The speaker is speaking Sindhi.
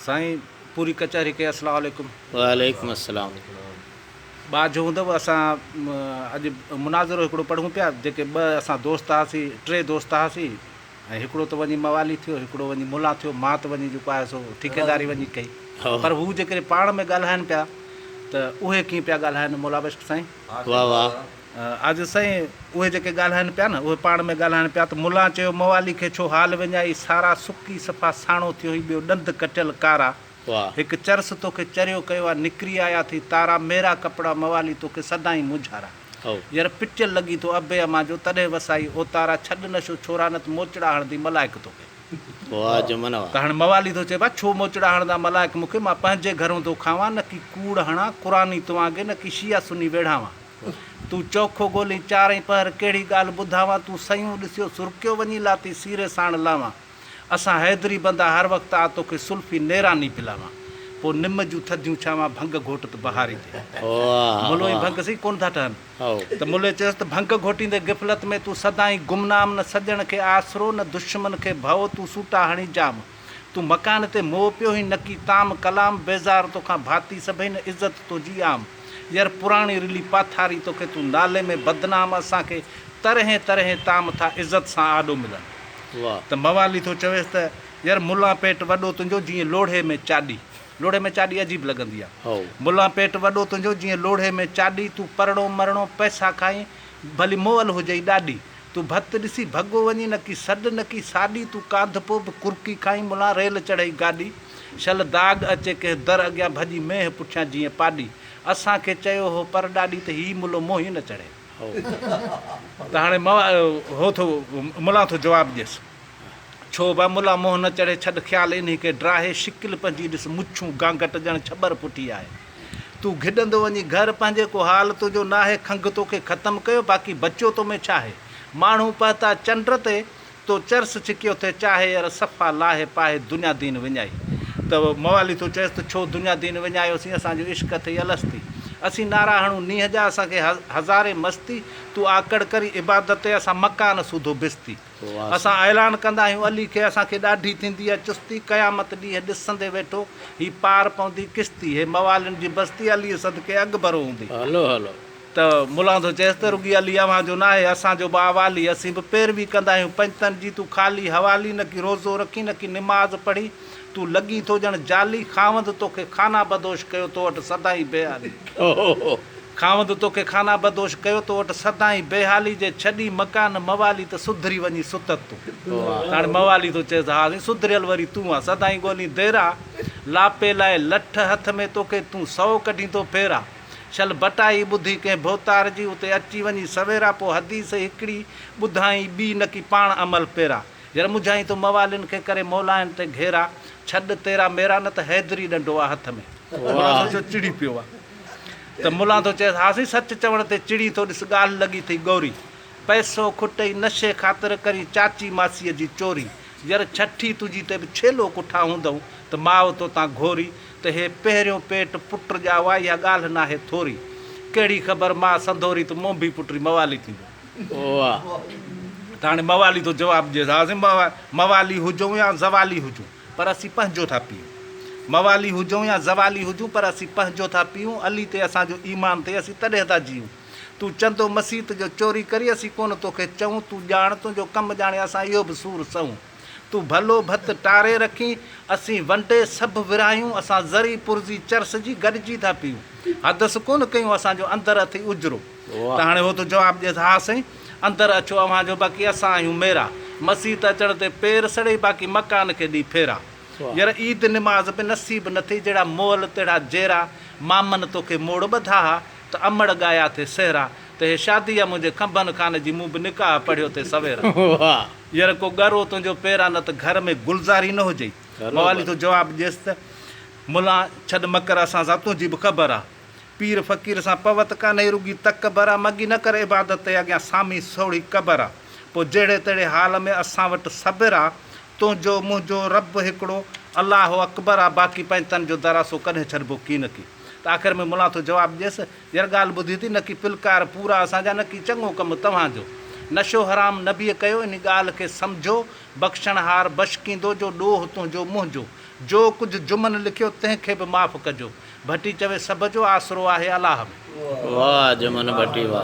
سائين پوري ڪچهري ڪئي اسلام عليڪم. وعليڪم السلام. ٻاجهه هوندو اسان اڄ مناظرو هڪڙو پڙهون پيا جيڪي ٻه اسان دوست هئاسين ٽي دوست هئاسين ۽ هڪڙو ته وڃي موالي ٿيو هڪڙو وڃي ملا ٿيو مان ته وڃي جيڪو آهي سو ٺيڪيداري وڃي ڪئي پر هو جيڪڏهن پاڻ ۾ ڳالهائن پيا ته اهي ڪيئن پيا ڳالهائن مولا بخش سائين. واه واه. عاجز سائين اهي جيڪي ڳالهائن پيا نه اهي پاڻ ۾ ڳالهائن پيا ته ملان چيو موالي کي ڇو حال وڃائي سارا سڪي صفا ساڻو ٿيو هي ٻيو ڏند ڪٽيل ڪارا هڪ چرس توکي چريو ڪيو آ نڪري آيا ٿي تارا ميرا ڪپڙا موالي توکي سدائين مونجهارا ير پٽيل لڳين ٿو ابي امان جو تڏهن وسائي اوتارا ڇڏ نشو ڇورا نه ته موچڙا هڻندي ملائڪ توکي. واه جمن واه. ته هاڻي موالي ٿو چئي ڀا ڇو موچڙا هڻندا ملائڪ مون کي مان پنهنجي گهرون ٿو کاوان نه ڪي ڪوڙ هڻان قرآني توانگي نه ڪي شيعا سني ويڙهاوان تون چوکو ڳولين چارئي پهر ڪهڙي ڳالهه ٻڌاوان تون سيون ڏسيو سرڪيو وڃي لاتي سيري ساڻ لاوان اسان حيدري بندا هر وقت آ توکي سلفي نيراني پلاوان پوء نم جون ٿڌيون ڇانوان ڀنگ گهوٽ ته بهاري تي ملو ۽ ڀنگ سي ڪونه ٿا ٺهن. ته ملي چيس ته ڀنگ گهوٽيندي غفلت ۾ تون سدائين گمنام نه سڄڻ کي آسرو نه دشمن کي ڀؤ تون سوٽا هڻي جام تون مڪان تي موء پيو هين نڪي طعام ڪلام بيزار توکان ڀاتي سڀئي نه عزت تنهنجي عام ير پراڻي رلي پاٿاري توکي تون نالي ۾ بدنام اسان کي طرحين طرحين طعام ٿا عزت سان آڏو ملن ته موالي ٿو چويس ته ير ملان پيٽ وڏو تنهنجو جيئن لوڙهي ۾ چاڏي. لوڙهي ۾ چاڏي عجيب لڳندي آ. ملان پيٽ وڏو تنهنجو جيئن لوڙهي ۾ چاڏي تون پرڻو مرڻو پئسا کائين ڀلي مئل هجئي ڏاڏي تون ڀت ڏسي ڀڳو وڃين نڪي سڏ نڪي ساڏي تون ڪانڌ پو به ڪرڪي کائين ملان ريل چڙهئي گاڏي شل داغ اچي ڪنهن در اڳيان ڀڄي مينهن پٺيان جيئن پاڏي اسان کي چيو هو پر ڏاڏي ته هي ملو منهن ئي نه چڙهي. ته هاڻي هو ٿو ملان ٿو جواب ڏيس. ڇو با ملا منهن نه چڙهي ڇڏ خيال انهي کي ڊاهي شڪل پنهنجي ڏس مڇون گانگٽ ڄڻ ڇٻر ڦٽي آهي تون گهڏندو وڃي گهر پنهنجي ڪو حال تنهنجو ناهي کنگهه توکي ختم ڪيو باقي بچيو تو ۾ ڇاهي ماڻهو پهتا چنڊ تي تو چرس ڇڪيو ٿي چاهي ير صفا لاهي پاهي دنيا دين وڃائي ته موالي ٿو چئيس ته ڇو دنيا دين وڃايوسين اسان جو عشق اٿئي الستي اسين نعرا هڻون نينهن جا اسان کي هزارين مستي تون آڪڙ ڪرين عبادت تي اسان مڪان سوڌو بستي. اسان اعلان ڪندا آهيون علي کي اسان کي ڏاڍي ٿيندي آ چستي قيامت ڏينهن ڏسندي ويٺو هي پار پوندي ڪشتي هي موالين جي بستي علي صدقي اڳڀرو هوندي. هلو هلو. ته ملان ٿو چئيس ته رڳي علي اوهان جو ناهي اسان جو به آ والي اسين به پيروي ڪندا آهيون پنجتن جي تون خالي حوالي نه ڪي روزو رکين نه ڪي نماز پڙهين تون لڳين ٿو ڄڻ جعلي خاوند توکي خانه بدوش ڪيو تو وٽ سدائين بي حالي. خاوند توکي خانه بدوش ڪيو تو وٽ سدائين بيحالي جي ڇڏي مڪان موالي ته سڌري وڃي ستت تون ته هاڻي موالي ٿو چئيس ها سائين سڌريل وري تون آ سدائين ڳولين ديرا لاپي لاء لٺ هٿ ۾ توکي تون سئو ڪڍين ٿو ڦيرا شل بٽائي ٻڌي ڪنهن ڀوتار جي اتي اچي وڃي سويرا پوء حديث هڪڙي ٻڌائين ٻي نڪي پاڻ عمل پيرا. ير مجهائين ٿو موالين کي ڪري مولائن تي گهيرا ڇڏ تيرا ميرا نه ته حيدري ڏنڊو آ هٿ ۾. ملان سوچيو چڙي پيو آ ته ملان ٿو چئيس ها سائين سچ چوڻ تي چڙين ٿو ڏس ڳالهه لڳي ٿئي ڳوري پئسو کٽئي نشي خاطر ڪرين چاچي ماسيء جي چوري ير ڇٺي تنهنجي تي به ڇيلو ڪٺا هوندئون ته ماء توتان گهوري ته هي پهريون پيٽ پٽ ڄائو آ اها ڳالهه ناهي ٿوري ڪهڙي خبر ماء سنڌوري ته مونڀي پٽري موالي ٿيندو. ته هاڻي موالي ٿو جواب ڏئيس، ها سائين موالي هجون يا زوالي هجون پر اسين پنهنجو ٿا پيئون. موالي هجون يا زوالي هجون پر اسين پنهنجو ٿا پيئون، علي تي اسان جو ايمان ٿئي اسين تڏهن ٿا جيئون. تون چندو مسيت جو چوري ڪرين اسين ڪونه توکي چئون، تون ڄاڻ تنهنجو ڪم ڄاڻي اسان اهو به سور سهون. تون ڀلو ڀت ٽاري رکين، اسين ونڊي سڀ ورهايون، اسان ذري پرزي چرس جي گڏجي ٿا پيئون. حدث ڪونه ڪيون اسان جو اندر اٿئي اجرو. ته هاڻي هو ٿو جواب ڏئيس، ها سائين، اندر اڇو اوهان جو باقي اسان آهيون ميرا. مسيت اچڻ تي پير سڙئي باقي مڪان کي ڏي ڦيرا. ير عيد نماز به نصيب نه ٿئي جهڙا مئل تهڙا جيرا. مامن توکي موڙ ٻڌا ها ته امڙ ڳايا ٿي سهرا. ته هي شادي آ منهنجي کنڀن خان جي مون به نڪاح پڙهيو ٿي سويرا. ير ڪو ڳرو تنهنجو پير آ نه ته گهر ۾ گلزاري نه هجئي. موالي ٿو جواب ڏيس ته ملان ڇڏ مڪر اسان سان تنهنجي به خبر آ. پير فقير سان پوت ڪانهي رڳي تڪبر آ مڳي نه ڪر عبادت تي اڳيان سامهين سوڙهي قبر آ پوء جهڙي تهڙي حال ۾ اسان وٽ صبر آ تنهنجو منهنجو رب هڪڙو الله اڪبر آ باقي پنجتن جو در آ سو ڪڏهن ڇڏبو ڪينڪي ته آخر ۾ ملان ٿو جواب ڏيس ير ڳالهه ٻڌي ٿي نڪي پلڪار پورا اسان جا نڪي چڱو ڪم توهان جو نشو حرام نبيء ڪيو انهي ڳالهه کي سمجهو بخشڻهار بشڪيندو جو ڏوهه تنهنجو منهنجو. جو ڪجهه جمن لکيو تنهن کي به معاف ڪجو. ڀٽي چوي سڀ جو آسرو آهي الله ۾. واه جمن ڀٽي واه.